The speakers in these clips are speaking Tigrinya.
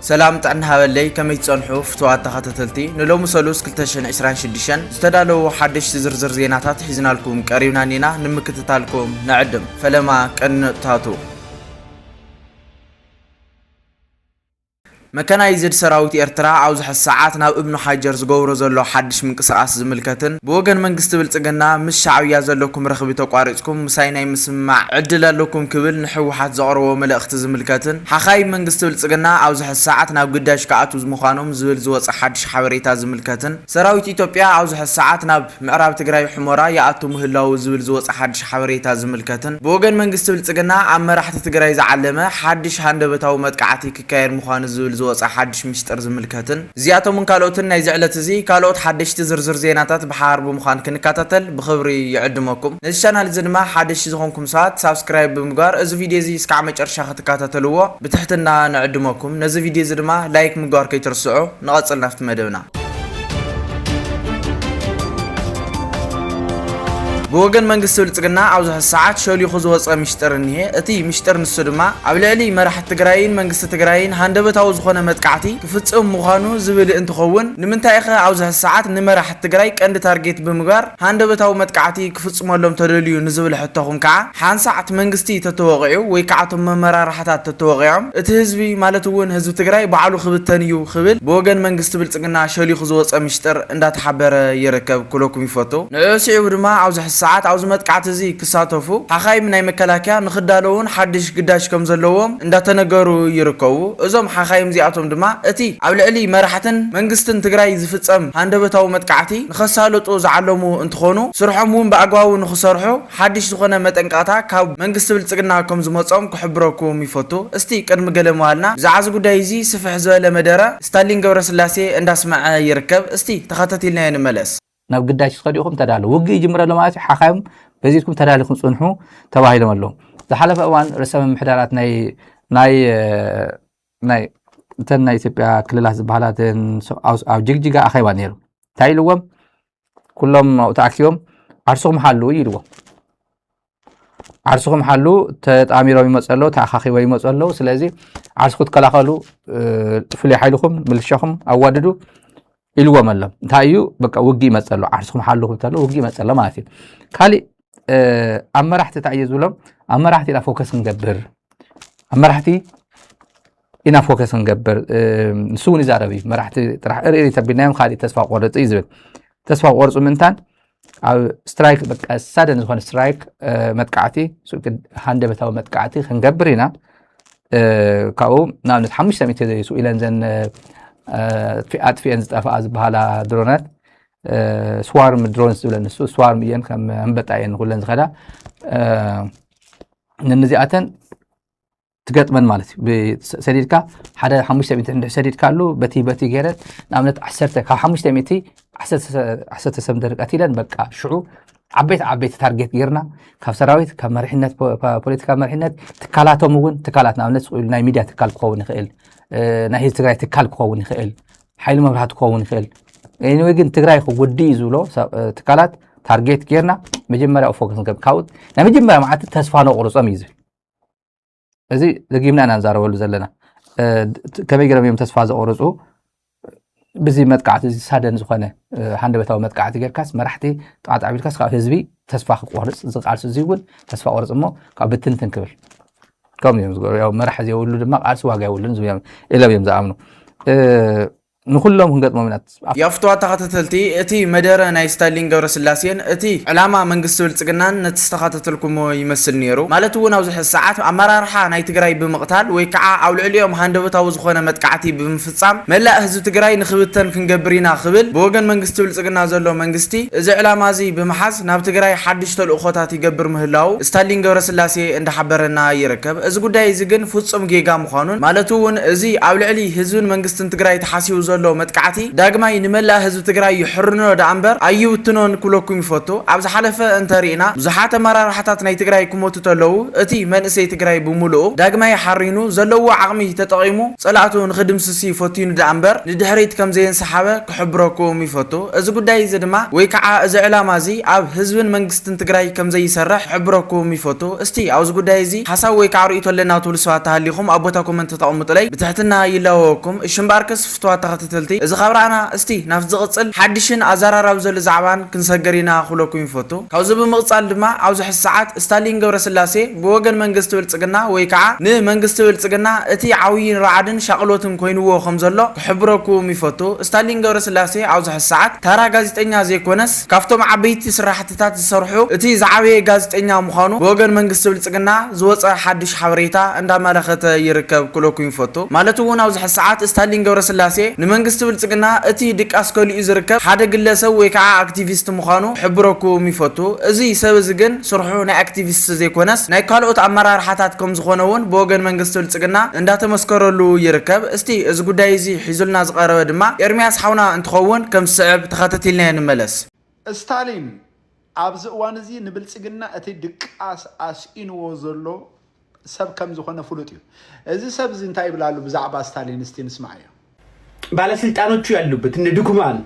ሰላም ጥዕና ሃበለይ፣ ከመይ ትጸንሑ ፍትዋት ተኸታተልቲ? ንሎሚ ሰሉስ ክልተ ሽሕን ዕስራን ሽዱሽተን ዝተዳለዉ ሓደሽቲ ዝርዝር ዜናታት ሒዝናልኩም ቀሪብና እኒና፣ ንምክትታልኩም ንዕድም። ፈለማ ቀንጥታቱ። መካናይዝድ ሰራዊት ኤርትራ ኣብዚ ሕዚ ሰዓት ናብ እብኑ ሓጀር ዝገብሮ ዘሎ ሓድሽ ምንቅስቓስ ዝምልከትን ብወገን መንግስቲ ብልጽግና ምስ ሻዕብያ ዘለኩም ረኽቢ ተቋሪጽኩም ምሳይ ናይ ምስምማዕ ዕድል ኣለኩም ክብል ንህወሓት ዘቕረቦ መልእኽቲ ዝምልከትን ሓኻይም መንግስቲ ብልጽግና ኣብዚ ሕዚ ሰዓት ናብ ግዳጅ ክኣትዉ ምዃኖም ዝብል ዝወጸ ሓድሽ ሓበሬታ ዝምልከትን ሰራዊት ኢትዮጵያ ኣብዚ ሕዚ ሰዓት ናብ ምዕራብ ትግራይ ሑመራ ይኣቱ ምህላዉ ዝብል ዝወጸ ሓድሽ ሓበሬታ ዝምልከትን ብወገን መንግስቲ ብልጽግና ኣብ መራሕቲ ትግራይ ዝዓለመ ሓድሽ ሃንደበታዊ መጥቃዕቲ ክካየድ ምዃኑ ዝብል ዝወጸ ሓድሽ ምሽጥር ዝምልከትን እዚኣቶምን ካልኦትን ናይዚ ዕለት እዚ ካልኦት ሓደሽቲ ዝርዝር ዜናታት ብሓባር ብምዃን ክንከታተል ብኽብሪ ይዕድመኩም። ነዚ ቻናል እዚ ድማ ሓደሽቲ ዝኾንኩም ሰባት ሳብስክራይብ ብምግባር እዚ ቪድዮ እዚ እስካዕ መጨረሻ ክትከታተልዎ ብትሕትና ንዕድመኩም። ነዚ ቪድዮ እዚ ድማ ላይክ ምግባር ከይትርስዑ። ንቐጽል ናብቲ መደብና። ብወገን መንግስቲ ብልጽግና ኣብዚ ሕዚ ሰዓት ሸሊኹ ዝወጸ ምሽጥር እኒሄ። እቲ ምሽጥር ንሱ ድማ ኣብ ልዕሊ መራሕቲ ትግራይን መንግስቲ ትግራይን ሃንደበታዊ ዝኾነ መጥቃዕቲ ክፍጽም ምዃኑ ዝብል እንትኸውን፣ ንምንታይ ኸ ኣብዚ ሕዚ ሰዓት ንመራሕቲ ትግራይ ቀንዲ ታርጌት ብምግባር ሃንደበታዊ መጥቃዕቲ ክፍጽመሎም ተደልዩ ንዝብል ሕቶኹም ከዓ፣ ሓንሳዕ እቲ መንግስቲ ተተወቒዑ ወይ ከዓ እቶም መመራርሕታት ተተወቒዖም፣ እቲ ህዝቢ ማለት እውን ህዝቢ ትግራይ ባዕሉ ክብተን እዩ ክብል ብወገን መንግስቲ ብልጽግና ሸሊኹ ዝወጸ ምሽጥር እንዳተሓበረ ይርከብ ክብለኩም ይፈቱ። ንዕኡ ስዒቡ ድማ ኣብዚ ሕዚ ሰዓት ኣብዚ መጥቃዕቲ እዚ ክሳተፉ ሓኻይም ናይ መከላከያ ንክዳለዉን ሓድሽ ግዳጅ ከም ዘለዎም እንዳተነገሩ ይርከቡ። እዞም ሓኻይም እዚኣቶም ድማ እቲ ኣብ ልዕሊ መራሕትን መንግስትን ትግራይ ዝፍጸም ሃንደበታዊ መጥቃዕቲ ንኸሳልጡ ዝዓለሙ እንትኾኑ፣ ስርሖም እውን ብኣግባቡ ንኽሰርሑ ሓድሽ ዝኾነ መጠንቀቕታ ካብ መንግስቲ ብልጽግና ከም ዝመጾም ክሕብረኩም ይፈቱ። እስቲ ቅድሚ ገለ ምባልና ብዛዕባ እዚ ጉዳይ እዚ ስፍሕ ዝበለ መደረ ስታሊን ገብረስላሴ እንዳስመዐ ይርከብ። እስቲ ተኸታቲልናዮ ንመለስ። ናብ ግዳጅ ትኸዱ ኢኹም፣ ተዳለዉ። ውግእ ይጅምር ኣሎ ማለት እዩ። ሓኻይም በዚትኩም ተዳሊኹም ጽንሑ ተባሂሎም ኣለዉ። ዝሓለፈ እዋን ርእሰ ምምሕዳራት ናይ፣ ናይ፣ እ፣ ናይ፣ እተን ናይ ኢትዮጵያ ክልላት ዝበሃላ እተን ሶ-፣ ኣብ፣ ኣብ ጅግጅጋ ኣኼባ ነይሩ። እንታይ ኢልዎም? ኩሎም ኣብኡ ተኣኪቦም ዓርስኹም ሓልዉ ኢልዎም። ዓርስኹም ሓሉ ተጣሚሮም ይመፁ ኣለዉ፣ ተኣኻኺቦም ይመፁ ኣለዉ። ስለዚ ዓርሲ ክትከላኸሉ፣ እ፣ ፍሉይ ሓይልኹም፣ ምልሻኹም ኣዋድዱ ኢልዎም ኣሎ። እንታይ እዩ? በቃ ውግእ ይመፅ ኣሎ። ዓርስኹም ሓሉ ክብል ተሎ ውግእ ይመፅ ኣሎ ማለት እዩ። ካሊእ፣ እ፣ ኣብ መራሕቲ እንታይ እዩ ዝብሎም? ኣብ መራሕቲ ኢና ፎከስ ክንገብር። ኣብ መራሕቲ ኢና ፎከስ ክንገብር። እ፣ ንሱ እውን ይዛረብ እዩ። መራሕቲ ጥራሕ እርኢር ተቢልናዮም ካሊእ ተስፋ ቆርፅ እዩ ዝብል። ተስፋ ቆርፁ ምንታን ኣብ ስትራይክ፣ በቃ ሳደን ዝኾነ ስትራይክ፣ እ፣ መጥቃዕቲ፣ ሱቅ ሃንደበታዊ መጥቃዕቲ ክንገብር ኢና። እ፣ ካብኡ ንኣብነት ሓሙሽተ ሚእቲ ስኡ ኢለን ዘን፣ እ፣ ኣጥፊ-፣ ኣጥፊኤን ዝጠፍኣ ዝበሃላ ድሮናት፣ እ፣ ስዋርም ድሮንስ ዝብለን ንሱ፣ ስዋርም እየን፣ ከም ኣንበጣ እየን ኩለን ዝኸዳ። እ፣ ነንዚኣተን ትገጥመን ማለት እዩ። ብ-፣ ሰዲድካ ሓደ ሓሙሽተ ሚእቲ እንድሕር ሰዲድካ ኣሉ፣ በቲ፣ በቲ ገይረ ንኣብነት ዓሰርተ፣ ካብ ሓሙሽተ ሚእቲ ዓሰርተ፣ ዓሰርተ ሰብ እንድሕር ቀቲለን፣ በቃ ሽዑ ዓበይቲ፣ ዓበይቲ ታርጌት ጌርና፣ ካብ ሰራዊት፣ ካብ መሪሕነት፣ ፖ-፣ ፖ-፣ ፖለቲካ መሪሕነት፣ ትካላቶም እውን፣ ትካላት ንኣብነት ስቕ ኢሉ ናይ ሚድያ ትካል ክኸውን ይኽእል፣ እ፣ ናይ ህዝቢ ትግራይ ትካል ክኸውን ይኽእል፣ ሓይሊ መብራህቲ ክኸውን ይኽእል። ኤኒወይ ግን ትግራይ ክጉድእ እዩ ዝብሎ ሰ-፣ እ፣ ትካላት ታርጌት ጌርና መጀመርያ ፎከስ ንገብር። ካብኡ ናይ መጀመርያ መዓልቲ ተስፋ ነቑርጾም እዩ ዝብል። እዚ ደጊምና ኢና ንዛረበሉ ዘለና። እ፣ ድ-፣ ከመይ ገይሮም እዮም ተስፋ ዘቑርጹ? ብዚ መጥቃዕቲ፣ እዚ ሳደን ዝኾነ፣ እ፣ ሃንደበታዊ መጥቃዕቲ ጌርካስ፣ መራሕቲ ጣዕጣዕ ቢልካስ፣ ካብ ህዝቢ ተስፋ ክቆርጽ፣ እዚ ቃልሲ እዚ እውን ተስፋ ቆርጽ እሞ፣ ካብ ብትንትን ክብል። ከምኡ እዮም ዝገብሩ። ያው መራሒ ዘይብሉ ድማ ቃልሲ ዋጋ የብሉን ዝብሉ እዮም፣ ኢሎም እዮም ዝኣምኑ። እ፣ ንኹሎም ክንገጥሞም ኢና። ያፍትዋ ተኸታተልቲ፣ እቲ መደረ ናይ ስታሊን ገብረስላሴን እቲ ዕላማ መንግስቲ ብልጽግናን ነቲ ዝተኸታተልኩሞ ይመስል ነይሩ። ማለት እውን ኣብዚ ሕዚ ሰዓት ኣመራርሓ ናይ ትግራይ ብምቕታል ወይ ከዓ ኣብ ልዕሊኦም ሃንደበታዊ ዝኾነ መጥቃዕቲ ብምፍጻም መላእ ህዝቢ ትግራይ ንኽብተን ክንገብር ኢና ክብል ብወገን መንግስቲ ብልጽግና ዘሎ መንግስቲ እዚ ዕላማ እዚ ብምሓዝ ናብ ትግራይ ሓድሽ ተልእኾታት ይገብር ምህላው ስታሊን ገብረስላሴ እንዳሓበረና ይርከብ። እዚ ጉዳይ እዚ ግን ፍጹም ጌጋ ምዃኑን ማለት እውን እዚ ኣብ ልዕሊ ህዝብን መንግስትን ትግራይ ተሓሲቡ ዘሎ መጥቃዕቲ ዳግማይ ንመላእ ህዝቢ ትግራይ ይሕርኖ ደኣ እምበር ኣይውትኖን ክብለኩም ይፈቱ። ኣብ ዝሓለፈ እንተሪእና ብዙሓት ኣመራርሓታት ናይ ትግራይ ክሞቱ ተለዉ እቲ መንእሰይ ትግራይ ብምሉኡ ዳግማይ ሓሪኑ ዘለዎ ዓቕሚ ተጠቒሙ ጸላእቱ ንኽድምስስ እዩ ፈቲኑ ደኣ እምበር ንድሕሪት ከም ዘየንሰሓበ ክሕብረኩም ይፈቱ። እዚ ጉዳይ እዚ ድማ ወይ ከዓ እዚ ዕላማ እዚ ኣብ ህዝብን መንግስትን ትግራይ ከም ዘይሰርሕ ክሕብረኩም ይፈቱ። እስቲ ኣብዚ ጉዳይ እዚ ሓሳብ ወይ ከዓ ርእይቶ ኣለና ትብሉ ሰባት ተሃሊኹም ኣብ ቦታ ኮመንት ተቐምጡለይ ብትሕትና ይላወኩም። እሺ እምበኣርከስ ፍትዋት ተኸታተልቲ እዚ ካብ ረኣና እስቲ ናብቲ ዝቕፅል ሓድሽን ኣዘራራቢ ዘሎ ዛዕባን ክንሰገር ኢና ክብለኩም ይፈቱ። ካብዚ ብምቕፃል ድማ ኣብዚ ሕዚ ሰዓት ስታሊን ገብረስላሴ ብወገን መንግስቲ ብልፅግና ወይ ከዓ ንመንግስቲ ብልፅግና እቲ ዓብይን ራዕድን ሻቕሎትን ኮይንዎ ከም ዘሎ ክሕብረኩም ይፈቱ። ስታሊን ገብረስላሴ ኣብዚ ሕዚ ሰዓት ታራ ጋዜጠኛ ዘይኮነስ ካብቶም ዓበይቲ ስራሕትታት ዝሰርሑ እቲ ዝዓበየ ጋዜጠኛ ምዃኑ ብወገን መንግስቲ ብልፅግና ዝወፀ ሓድሽ ሓበሬታ እንዳመላኸተ ይርከብ ክብለኩም ይፈቱ። ማለት እውን ኣብዚ ሕዚ ሰዓት ስታሊን ገብረስላሴ ንመንግስቲ ብልፅግና እቲ ድቃስ ከሊኡ ዝርከብ ሓደ ግለሰብ ወይ ከዓ ኣክቲቪስት ምዃኑ ክሕብረኩም ይፈቱ። እዚ ሰብ እዚ ግን ስርሑ ናይ ኣክቲቪስት ዘይኮነስ ናይ ካልኦት ኣመራርሓታት ከም ዝኾነ እውን ብወገን መንግስቲ ብልፅግና እንዳተመስከረሉ ይርከብ። እስቲ እዚ ጉዳይ እዚ ሒዙልና ዝቐረበ ድማ ኤርሚያስ ሓውና እንትኸውን ከም ዝስዕብ ተኸታቲልናዮ ንመለስ። ስታሊን ኣብዚ እዋን እዚ ንብልፅግና እቲ ድቃስ ኣስኢንዎ ዘሎ ሰብ ከም ዝኾነ ፍሉጥ እዩ። እዚ ሰብ እዚ እንታይ ይብል ኣሎ ብዛዕባ ስታሊን እስቲ ንስማዓዮ። ባለስልጣኖቹ ያሉበት እነ ድኩማን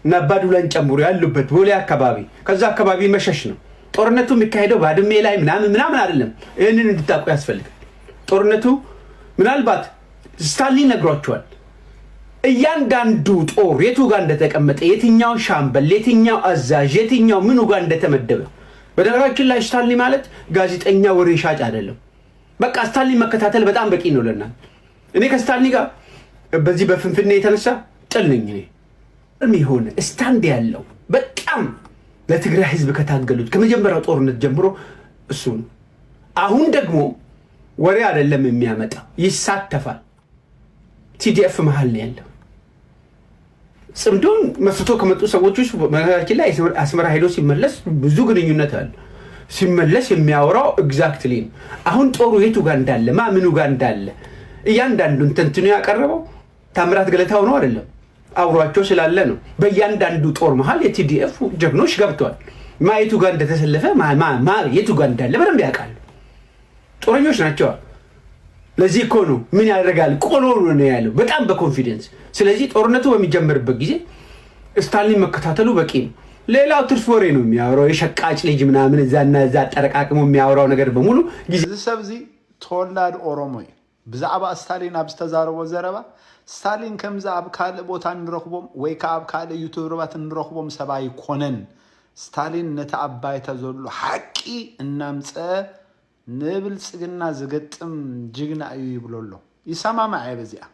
እና ባዱላን ጨምሮ ያሉበት ቦሌ አካባቢ ከዛ አካባቢ መሸሽ ነው። ጦርነቱ የሚካሄደው ባድሜ ላይ ምናምን ምናምን አይደለም። ይህንን እንድታውቁ ያስፈልጋል። ጦርነቱ ምናልባት ስታሊን ነግሯቸዋል። እያንዳንዱ ጦር የቱ ጋር እንደተቀመጠ፣ የትኛው ሻምበል፣ የትኛው አዛዥ፣ የትኛው ምኑ ጋር እንደተመደበ። በነገራችን ላይ ስታሊን ማለት ጋዜጠኛ ወሬ ሻጭ አይደለም። በቃ ስታሊን መከታተል በጣም በቂ ነው ለና። እኔ ከስታሊን ጋር በዚህ በፍንፍኔ የተነሳ ጥል ነኝ እኔ። የሚሆን ስታንድ ያለው በጣም ለትግራይ ህዝብ ከታገሉት ከመጀመሪያው ጦርነት ጀምሮ እሱ ነው። አሁን ደግሞ ወሬ አይደለም የሚያመጣው፣ ይሳተፋል። ቲዲኤፍ መሀል ነው ያለው። ጽምዶን መስርቶ ከመጡ ሰዎች ውስጥ በነገራችን ላይ አስመራ ሄዶ ሲመለስ ብዙ ግንኙነት አለ። ሲመለስ የሚያወራው exactly ነው። አሁን ጦሩ የቱ ጋር እንዳለ ማ ምኑ ጋር እንዳለ እያንዳንዱን ተንትኖ ያቀረበው ታምራት ገለታው ነው አይደለም፣ አብሯቸው ስላለ ነው። በእያንዳንዱ ጦር መሀል የቲዲኤፍ ጀግኖች ገብተዋል። ማ የቱ ጋር እንደተሰለፈ ማ ማ ማ የቱ ጋር እንዳለ በደንብ ያውቃሉ። ጦረኞች ናቸዋ። ለዚህ እኮ ነው ምን ያደርጋል ቆሎ ነው ያለው በጣም በኮንፊደንስ። ስለዚህ ጦርነቱ በሚጀመርበት ጊዜ ስታሊን መከታተሉ በቂ ነው። ሌላው ትርፍ ወሬ ነው የሚያወራው የሸቃጭ ልጅ ምናምን እዛና እዛ አጠረቃቅሞ የሚያወራው ነገር በሙሉ ጊዜ እዚ ሰብ እዚ ተወላዲ ኦሮሞ እዩ። ብዛዕባ ስታሊን ኣብ ዝተዛረቦ ዘረባ ስታሊን ከምዚ ኣብ ካልእ ቦታ እንረኽቦም ወይ ከዓ ኣብ ካልእ ዩቱብርባት እንረኽቦም ሰብ ኣይኮነን። ስታሊን ነቲ ኣብ ባይታ ዘሎ ሓቂ እናምፀአ ንብልፅግና ዝገጥም ጅግና እዩ ይብሎ ኣሎ። ይሰማማዕ እየ በዚኣ።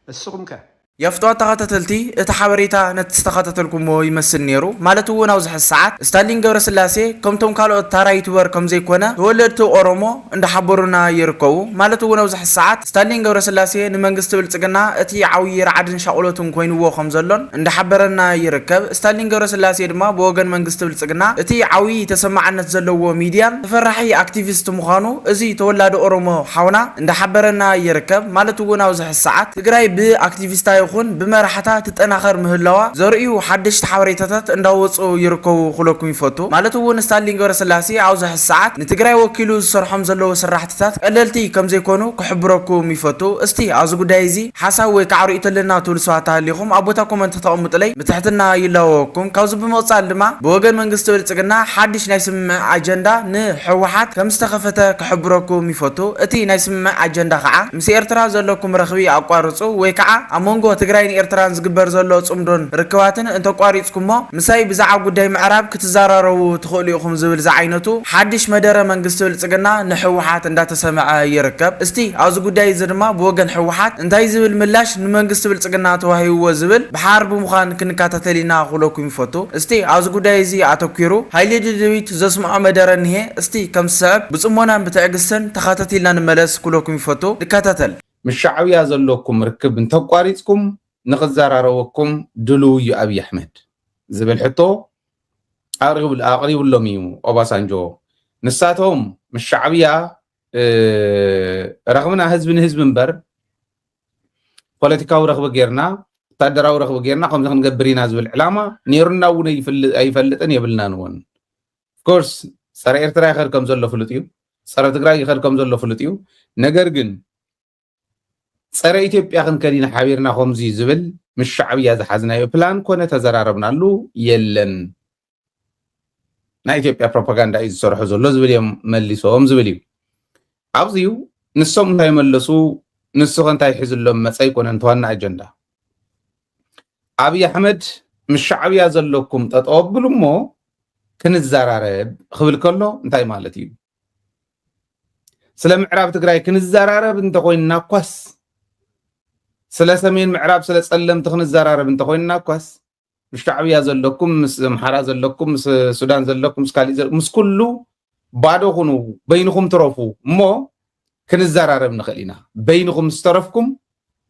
እስኹም ከ? የፍትዋ ተኸታተልቲ እቲ ሓበሬታ ነቲ ዝተኸታተልኩሞ ይመስል ነይሩ። ማለት እውን ኣብዚ ሕዚ ሰዓት ስታሊን ገብረስላሴ ከምቶም ካልኦት ታራ ዩቱበር ከም ዘይኮነ ተወለድቲ ኦሮሞ እንዳሓበሩና ይርከቡ። ማለት እውን ኣብዚ ሕዚ ሰዓት ስታሊን ገብረስላሴ ንመንግስቲ ብልፅግና እቲ ዓብዪ ራዕድን ሻቕሎትን ኮይንዎ ከም ዘሎን እንዳሓበረና ይርከብ። ስታሊን ገብረስላሴ ድማ ብወገን መንግስቲ ብልፅግና እቲ ዓብዪ ተሰማዕነት ዘለዎ ሚድያን ተፈራሒ ኣክቲቪስት ምዃኑ እዚ ተወላዲ ኦሮሞ ሓውና እንዳሓበረና ይርከብ። ማለት እውን ኣብዚ ሕዚ ሰዓት ትግራይ ብኣክቲቪስታ ይኹን ብመራሕታ ትጠናኸር ምህላዋ ዘርእዩ ሓደሽቲ ሓበሬታታት እንዳወፁ ይርከቡ ክብለኩም ይፈቱ። ማለት እውን ስታሊን ገብረስላሴ ኣብዚ ሕዚ ሰዓት ንትግራይ ወኪሉ ዝሰርሖም ዘለዉ ስራሕትታት ቀለልቲ ከም ዘይኮኑ ክሕብረኩም ይፈቱ። እስቲ ኣብዚ ጉዳይ እዚ ሓሳብ ወይ ከዓ ርእይቶ ኣለና ትብሉ ሰባት ተሃሊኹም ኣብ ቦታ ኮመንት ተቐምጡለይ ብትሕትና ይላወኩም። ካብዚ ብምቕፃል ድማ ብወገን መንግስቲ ብልፅግና ሓድሽ ናይ ስምምዕ ኣጀንዳ ንህወሓት ከም ዝተኸፈተ ክሕብረኩም ይፈቱ። እቲ ናይ ስምምዕ ኣጀንዳ ከዓ ምስ ኤርትራ ዘለኩም ረኽቢ ኣቋርፁ ወይ ከዓ ኣብ መንጎ ትግራይን ኤርትራን ዝግበር ዘሎ ፅምዶን ርክባትን እንተቋሪፅኩሞ ምሳይ ብዛዕባ ጉዳይ ምዕራብ ክትዘራረቡ ትኽእሉ ኢኹም ዝብል ዝዓይነቱ ሓድሽ መደረ መንግስቲ ብልፅግና ንህወሓት እንዳተሰምዐ ይርከብ። እስቲ ኣብዚ ጉዳይ እዚ ድማ ብወገን ህወሓት እንታይ ዝብል ምላሽ ንመንግስቲ ብልፅግና ተዋሂብዎ ዝብል ብሓር ብምዃን ክንከታተል ኢና ክብለኩም ይፈቱ። እስቲ ኣብዚ ጉዳይ እዚ ኣተኪሩ ሃይለ ደደቢት ዘስምዖ መደረ እኒሄ። እስቲ ከም ዝስዕብ ብፅሞናን ብትዕግስትን ተኸታቲልና ንመለስ ክብለኩም ይፈቱ። ንከታተል። ምስ ሻዕብያ ዘለኩም ርክብ እንተቋሪፅኩም ንኽዘራረበኩም ድልው እዩ ኣብይ ኣሕመድ ዝብል ሕቶ ኣቕሪቡ- ኣቕሪብሎም እዩ ኦባሳንጆ። ንሳቶም ምስ ሻዕብያ ረኽብና ህዝቢ ንህዝቢ እምበር ፖለቲካዊ ረኽቢ ጌርና ወታደራዊ ረኽቢ ጌርና ከምዚ ክንገብር ኢና ዝብል ዕላማ ነይሩና እውን ኣይፈልጥን የብልናን እውን። ኦፍኮርስ ጸረ ኤርትራ ይኸድ ከም ዘሎ ፍሉጥ እዩ። ጸረ ትግራይ ይኸድ ከም ዘሎ ፍሉጥ እዩ። ነገር ግን ጸረ ኢትዮጵያ ክንከድ ኢና ሓቢርና ከምዚ ዝብል ምስ ሻዕብያ ዝሓዝናዮ ፕላን ኮነ ተዘራረብናሉ የለን። ናይ ኢትዮጵያ ፕሮፓጋንዳ እዩ ዝሰርሖ ዘሎ ዝብል እዮም መሊሶም ዝብል እዩ። ኣብዚዩ ንሶም እንታይ መለሱ፣ ንስኸ እንታይ ሒዝሎም መጸ ኣይኮነን እቲ ዋና ኣጀንዳ። ኣብይ ኣሕመድ ምስ ሻዕብያ ዘለኩም ጠጠው ኣብሉ እሞ ክንዘራረብ ክብል ከሎ እንታይ ማለት እዩ? ስለ ምዕራብ ትግራይ ክንዘራረብ እንተኮይንና እኳስ፣ ስለ ሰሜን ምዕራብ፣ ስለ ጸለምቲ ክንዘራረብ እንተኮይንና እኳስ፣ ምስ ሻዕብያ ዘለኩም፣ ምስ ኣምሓራ ዘለኩም፣ ምስ ሱዳን ዘለኩም፣ ምስ ካሊእ ዘለ-፣ ምስ ኩሉ ባዶ ኩኑ፣ በይንኹም ትረፉ እሞ ክንዘራረብ ንኽእል ኢና። በይንኹም ዝተረፍኩም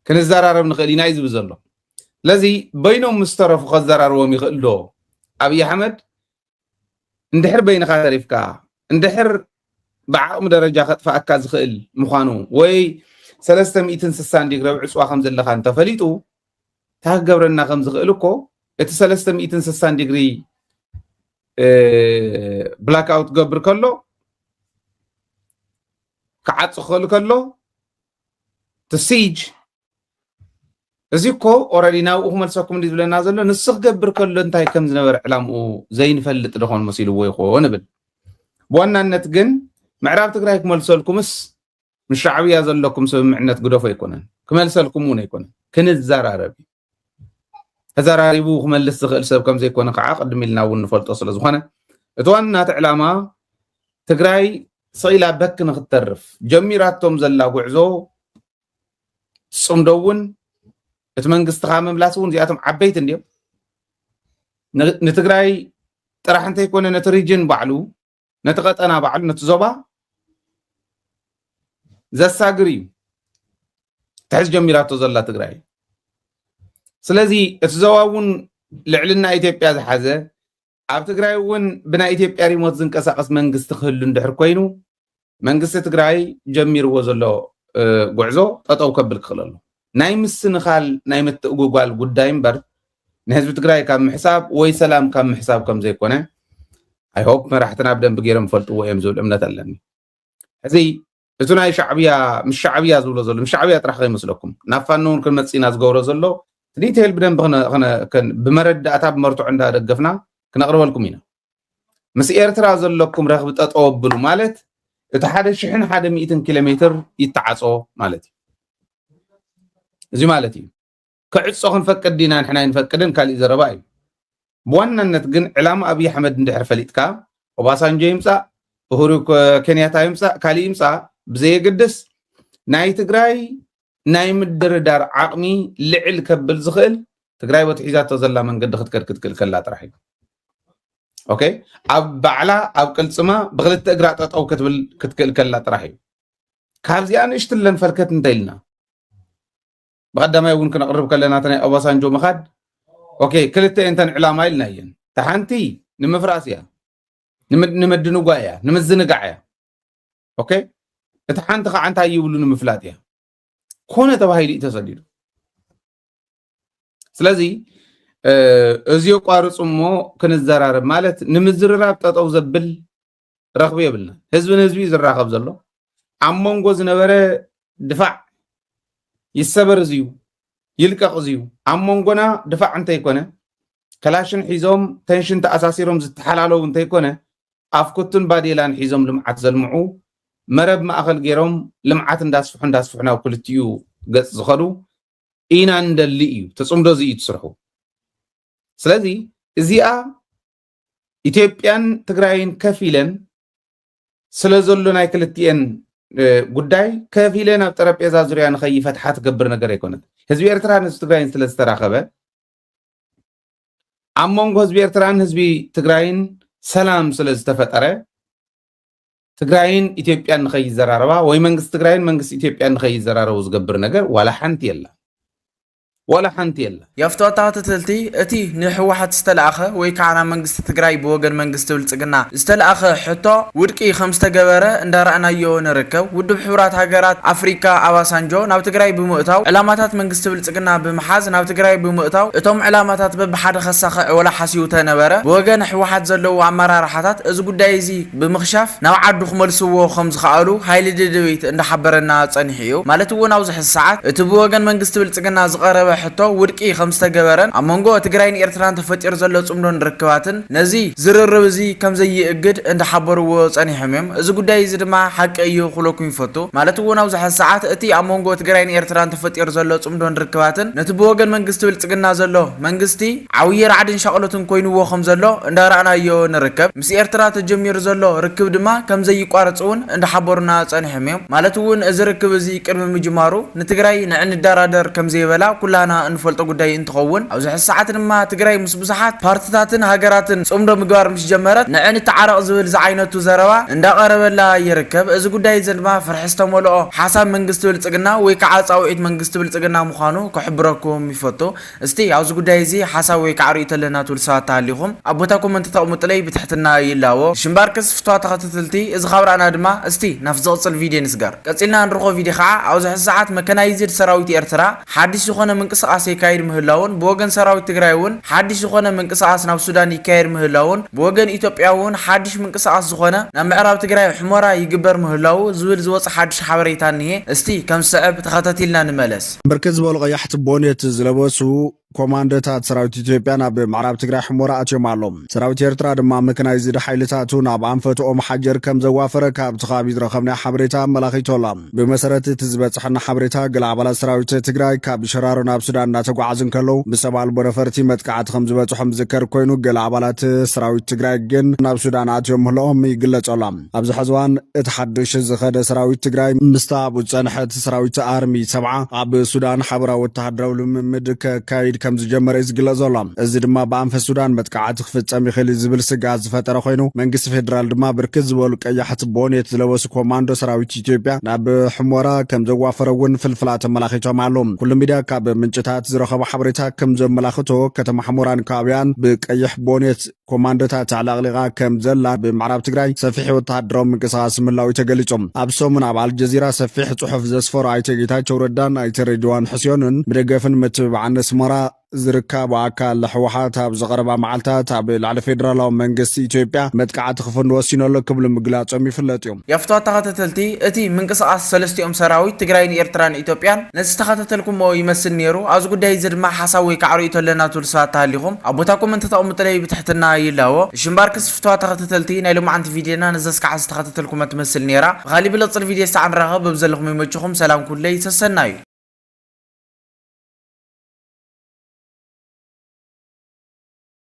ክንዘራረብ ንኽእል ኢና እዩ ዝብል ዘሎ። ስለዚ በይኖም ምስ ተረፉ ከዘራርቦም ይኽእል ዶ ኣብይ ኣሕመድ? እንድሕር በይንኻ ተሪፍካ፣ እንድሕር ብዓቕሚ ደረጃ ከጥፍኣካ ዝኽእል ምዃኑ፣ ወይ ሰለስተ ሚእትን ስሳን ዲግሪ ኣብ ዕጽዋ ከም ዘለኻ እንተፈሊጡ፣ እንታይ ክገብረና ከም ዝኽእል እኮ፣ እቲ ሰለስተ ሚእትን ስሳን ዲግሪ፣ እ፣ ብላክ ኣውት ክገብር ከሎ፣ ክዓጹ ክኽእል ከሎ፣ እቲ ሲጅ፣ እዚ እኮ ኦረዲ ናብኡ ክመልሰኩም እንዲ ዝብለና ዘሎ፣ ንሱ ክገብር ከሎ እንታይ ከም ዝነበረ ዕላምኡ ዘይንፈልጥ ዶ ኾን መሲልዎ ይኾን እብል። ብዋናነት ግን ምዕራብ ትግራይ ክመልሰልኩምስ ምስ ሻዕብያ ዘለኩም ስምምዕነት ግደፎ ኣይኮነን፣ ክመልሰልኩም እውን ኣይኮነን፣ ክንዘራረብ እዩ። ተዘራሪቡ ክመልስ ዝኽእል ሰብ ከም ዘይኮነ ከዓ ቅድም ኢልና እውን ንፈልጦ ስለ ዝኾነ፣ እቲ ዋና እቲ ዕላማ ትግራይ ስቕ ኢላ በክ ንክትተርፍ፣ ጀሚራቶም ዘላ ጉዕዞ ትጽምዶ እውን፣ እቲ መንግስቲ ከዓ ምምላስ እውን፣ እዚኣቶም ዓበይቲ እንድዮም። ን-፣ ንትግራይ ጥራሕ እንተይኮነ ነቲ ሪጅን ባዕሉ፣ ነቲ ቀጠና ባዕሉ፣ ነቲ ዞባ ዘሳግር እዩ። ትሕዝ ጀሚራቶ ዘላ ትግራይ። ስለዚ እቲ ዞባ እውን ልዕልና ኢትዮጵያ ዝሓዘ፣ ኣብ ትግራይ እውን ብናይ ኢትዮጵያ ሪሞት ዝንቀሳቐስ መንግስቲ ክህሉ እንድሕር ኮይኑ፣ መንግስቲ ትግራይ ጀሚርዎ ዘሎ፣ እ፣ ጉዕዞ ጠጠው ከብል ክኽእል ኣሎ። ናይ ምስንኻል፣ ናይ ምትእጉጓል ጉዳይ እምበር፣ ንህዝቢ ትግራይ ካብ ምሕሳብ ወይ ሰላም ካብ ምሕሳብ ከም ዘይኮነ፣ ኣይ ሆፕ መራሕትና ብደንቢ ገይሮም ይፈልጥዎ እዮም ዝብል እምነት ኣለኒ። ሕዚ እቲ ናይ ሻዕብያ፣ ምስ ሻዕብያ ዝብሎ ዘሎ፣ ምስ ሻዕብያ ጥራሕ ከይመስለኩም፣ ናብ ፋኖ እውን ክንመጽእ ኢና ዝገብሮ ዘሎ፣ እቲ ዲቴይል ብደንቢ ክነ-፣ ክነ-፣ ክን-፣ ብመረዳእታ፣ ብመርትዖ እንዳደገፍና ክነቕርበልኩም ኢና። ምስ ኤርትራ ዘለኩም ረኽቢ ጠጠው ኣብሉ ማለት፣ እቲ ሓደ ሽሕን ሓደ ሚእትን ኪሎ ሜትር ይተዓጾ ማለት እዩ። እዚ ማለት እዩ። ክዕጾ ክንፈቅድ ዲና ንሕና ኣይንፈቅድን፣ ካሊእ ዘረባ እዩ። ብዋናነት ግን ዕላማ ኣብይ ኣሕመድ እንድሕር ፈሊጥካ፣ ኦባሳንጆ ይምጻእ፣ ኡሁሩ ከ-፣ ኬንያታ ይምጻእ፣ ካሊእ ይምጻእ፣ ብዘየግድስ ናይ ትግራይ ናይ ምድርዳር ዓቕሚ ልዕል ከብል ዝኽእል ትግራይ በቲ ሒዛቶ ዘላ መንገዲ ክትከድ ክትክእል ከላ ጥራሕ እዩ። ኦኬ፣ ኣብ ባዕላ፣ ኣብ ቅልጽማ ብክልተ እግራ ጠጠው ክትብል ክትክእል ከላ ጥራሕ እዩ። ካብዚኣ ንእሽትለን ፈልከት እንተ ኢልና፣ ብቐዳማይ እውን ክነቕርብ ከለና እቲ ናይ ኦባሳንጆ ምኻድ፣ ኦኬ፣ ክልተ እየን እተን ዕላማ ኢልና እየን። እታ ሓንቲ ንምፍራስ እያ፣ ንምድ-፣ ንምድንጓይ እያ፣ ንምዝንጋዕ እያ። ኦኬ፣ እታ ሓንቲ ከዓ እንታይ ይብሉ ንምፍላጥ እያ። ኮነ ተባሂሉ እዩ ተሰዲዱ። ስለዚ፣ እ፣ እዚ የቋርጹ እሞ ክንዘራረብ ማለት ንምዝርራብ ጠጠው ዘብል ረኽቢ የብልና። ህዝቢ ንህዝቢ እዩ ዝራኸብ ዘሎ። ኣብ መንጎ ዝነበረ ድፋዕ ይሰበር እዚዩ፣ ይልቀቕ እዚዩ። ኣብ መንጎና ድፋዕ እንተይኮነ፣ ከላሽን ሒዞም ተንሽን ተኣሳሲሮም ዝተሓላለዉ እንተይኮነ፣ ኣፍኩትን ባዴላን ሒዞም ልምዓት ዘልምዑ፣ መረብ ማእኸል ገይሮም ልምዓት እንዳስፍሑ እንዳስፍሑ ናብ ክልቲኡ ገጽ ዝኸዱ ኢና እንደሊ እዩ። ተጽምዶ እዚ እዩ እቲ ስርሑ። ስለዚ እዚኣ ኢትዮጵያን ትግራይን ከፊለን ስለ ዘሎ ናይ ክልቲኤን፣ እ፣ ጉዳይ ከፊለን ኣብ ጠረጴዛ ዙርያ ንኸይፈትሓ ትገብር ነገር ኣይኮነት። ህዝቢ ኤርትራን ህዝቢ ትግራይን ስለ ዝተራኸበ፣ ኣብ መንጎ ህዝቢ ኤርትራን ህዝቢ ትግራይን ሰላም ስለ ዝተፈጠረ፣ ትግራይን ኢትዮጵያን ንኸይዘራረባ ወይ መንግስቲ ትግራይን መንግስቲ ኢትዮጵያን ንኸይዘራረቡ ዝገብር ነገር ዋላ ሓንቲ የላ። ዋላ ሓንቲ የለ። የፍትዋ ተኸታተልቲ፣ እቲ ንህወሓት ዝተለኣኸ ወይ ከዓ ናብ መንግስቲ ትግራይ ብወገን መንግስቲ ብልፅግና ዝተለኣኸ ሕቶ ውድቂ ከም ዝተገበረ እንዳረኣናዮ ንርከብ። ውድብ ሕቡራት ሃገራት ኣፍሪካ ኣባሳንጆ ናብ ትግራይ ብምእታው ዕላማታት መንግስቲ ብልፅግና ብምሓዝ ናብ ትግራይ ብምእታው እቶም ዕላማታት በብሓደ ከሳኸዕ ወላ ሓሲቡ ተነበረ። ብወገን ህወሓት ዘለዉ ኣመራርሓታት እዚ ጉዳይ እዚ ብምኽሻፍ ናብ ዓዱ ክመልስዎ ከም ዝኸኣሉ ሃይሊ ደደቢት እንዳሓበረና ጸኒሑ እዩ። ማለት እውን ኣብዚ ሕዚ ሰዓት እቲ ብወገን መንግስቲ ብልጽግና ዝቐረበ ሕቶ ውድቂ ከም ዝተገበረን ኣብ መንጎ ትግራይን ኤርትራን ተፈጢሩ ዘሎ ጽምዶን ርክባትን ነዚ ዝርርብ እዚ ከም ዘይእግድ እንዳሓበርዎ ጸኒሖም እዮም። እዚ ጉዳይ እዚ ድማ ሓቂ እዩ ክብለኩም ይፈቱ። ማለት እውን ኣብዚ ሕዚ ሰዓት እቲ ኣብ መንጎ ትግራይን ኤርትራን ተፈጢሩ ዘሎ ጽምዶን ርክባትን ነቲ ብወገን መንግስቲ ብልጽግና ዘሎ መንግስቲ ዓብዪ ራዕድን ሻቕሎትን ኮይንዎ ከም ዘሎ እንዳረኣናዮ ንርከብ። ምስ ኤርትራ ተጀሚሩ ዘሎ ርክብ ድማ ከም ዘይቋረጽ እውን እንዳሓበሩና ጸኒሖም እዮም። ማለት እውን እዚ ርክብ እዚ ቅድሚ ምጅማሩ ንትግራይ ንዕንደራደር ከም ዘይበላ ኩላና እንፈልጦ ጉዳይ እንትኸውን፣ ኣብዚ ሕዚ ሰዓት ድማ ትግራይ ምስ ብዙሓት ፓርትታትን ሃገራትን ጽምዶ ምግባር ምስ ጀመረት ንዕንተዓረቕ ዝብል ዝዓይነቱ ዘረባ እንዳቐረበላ ይርከብ። እዚ ጉዳይ እዚ ድማ ፍርሒ ዝተመልኦ ሓሳብ መንግስቲ ብልጽግና ወይ ከዓ ጻውዒት መንግስቲ ብልጽግና ምዃኑ ክሕብረኩም ይፈቱ። እስቲ ኣብዚ ጉዳይ እዚ ሓሳብ ወይ ከዓ ርእይቶ ኣለና ትብሉ ሰባት ተሃሊኹም ኣብ ቦታ ኮመንት ተቐምጡለይ ብትሕትና ይላዎ። ሽምባር ክስ ፍትዋ ተኸታተልቲ፣ እዚ ካብ ረኣና ድማ እስቲ ናብቲ ዝቕጽል ቪድዮ ንስገር። ቀጺልና ንረኽቦ ቪድዮ ከዓ ኣብዚ ሕዚ ሰዓት መካናይዝድ ሰራዊት ኤርትራ ሓድሽ ዝኾነ ምንቅስቓስ የካይድ ምህላውን ብወገን ሰራዊት ትግራይ እውን ሓድሽ ዝኾነ ምንቅስቓስ ናብ ሱዳን ይካየድ ምህላውን ብወገን ኢትዮጵያ እውን ሓድሽ ምንቅስቓስ ዝኾነ ናብ ምዕራብ ትግራይ ሕሞራ ይግበር ምህላው ዝብል ዝወፀ ሓድሽ ሓበሬታ እኒሄ። እስቲ ከም ዝስዕብ ተኸታቲልና ንመለስ። ብርክት ዝበሉ ቀያሕቲ ቦኔት ዝለበሱ ኮማንዶታት ሰራዊት ኢትዮጵያ ናብ ምዕራብ ትግራይ ሕሞራ ኣትዮም ኣለዉ። ሰራዊት ኤርትራ ድማ መካናይዝድ ሓይልታቱ ናብ ኣንፈት ኦም ሓጀር ከም ዘዋፈረ ካብቲ ከባቢ ዝረኸብናዮ ሓበሬታ ኣመላኺቱ ኣሎ። ብመሰረት እቲ ዝበጽሐና ሓበሬታ፣ ገለ ኣባላት ሰራዊት ትግራይ ካብ ሸራሮ ናብ ሱዳን እናተጓዓዙ እንከለዉ፣ ብሰብ ኣልቦ ነፈርቲ መጥቃዕቲ ከም ዝበጽሖም ዝዝከር ኮይኑ፣ ገለ ኣባላት ሰራዊት ትግራይ ግን ናብ ሱዳን ኣትዮም ምህላዎም ይግለጽ ኣሎ። ኣብዚ ሕዚ እዋን እቲ ሓድሽ ዝኸደ ሰራዊት ትግራይ ምስታ ኣብኡ ዝጸንሐት ሰራዊት ኣርሚ ሰብዓ ኣብ ሱዳን ሓበራዊ ወተሃደራዊ ልምምድ ከካይድ ከም ዝጀመረ እዩ ዝግለጽ ዘሎ። እዚ ድማ ብኣንፈት ሱዳን መጥቃዕቲ ክፍጸም ይኽእል እዩ ዝብል ስግኣት ዝፈጠረ ኮይኑ፣ መንግስቲ ፌደራል ድማ ብርክት ዝበሉ ቀያሕቲ ቦኔት ዝለበሱ ኮማንዶ ሰራዊት ኢትዮጵያ ናብ ሕሞራ ከም ዘዋፈረ እውን ፍልፍላት ኣመላኺቶም ኣለዉ። ኩሉ ሚድያ ካብ ምንጭታት ዝረኸቦ ሓበሬታ ከም ዘመላኽቶ፣ ከተማ ሕሞራን ከባቢያን ብቀይሕ ቦኔት ኮማንዶታት ኣዕለቕሊቓ ከም ዘላ ብምዕራብ ትግራይ ሰፊሕ ወተሃደራዊ ምንቅስቓስ ምህላው እዩ ተገሊጹ። ኣብ ሰሙን ኣብ ኣልጀዚራ ሰፊሕ ጽሑፍ ዘስፈሩ ኣይተ ጌታቸው ረዳን ኣይተ ሬድዋን ሕስዮንን ብደገፍን ምትብባዕን ኣስመራ ዝርከቡ ኣካል ህወሓት ኣብ ዝቐረባ መዓልታት ኣብ ልዕሊ ፌደራላዊ መንግስቲ ኢትዮጵያ መጥቃዕቲ ክፍንዱ ወሲኑ ኣሎ ክብሉ ምግላጾም ይፍለጥ እዩ። የፍትዋ ተኸታተልቲ፣ እቲ ምንቅስቓስ ሰለስቲኦም ሰራዊት ትግራይን ኤርትራን ኢትዮጵያን ነዚ ዝተኸታተልኩሞ ይመስል ነይሩ። ኣብዚ ጉዳይ እዚ ድማ ሓሳብ ወይ ከዓ ርእይቶ ኣለና ትብሉ ሰባት ተሃሊኹም ኣብ ቦታ ኮመንት ተቐምጡለይ ብትሕትና ይላዎ። ሽምባር ክስ ፍትዋ ተኸታተልቲ፣ ናይ ሎማዓንቲ ቪድዮና ነዛ እስካዕ ዝተኸታተልኩማ ትመስል ነይራ። ብኻሊእ ብልቕጽል ቪድዮ እስካዕ ንራኸብ። በብዘለኹም ይመችኹም። ሰላም ኩለይ ሰሰናዩ።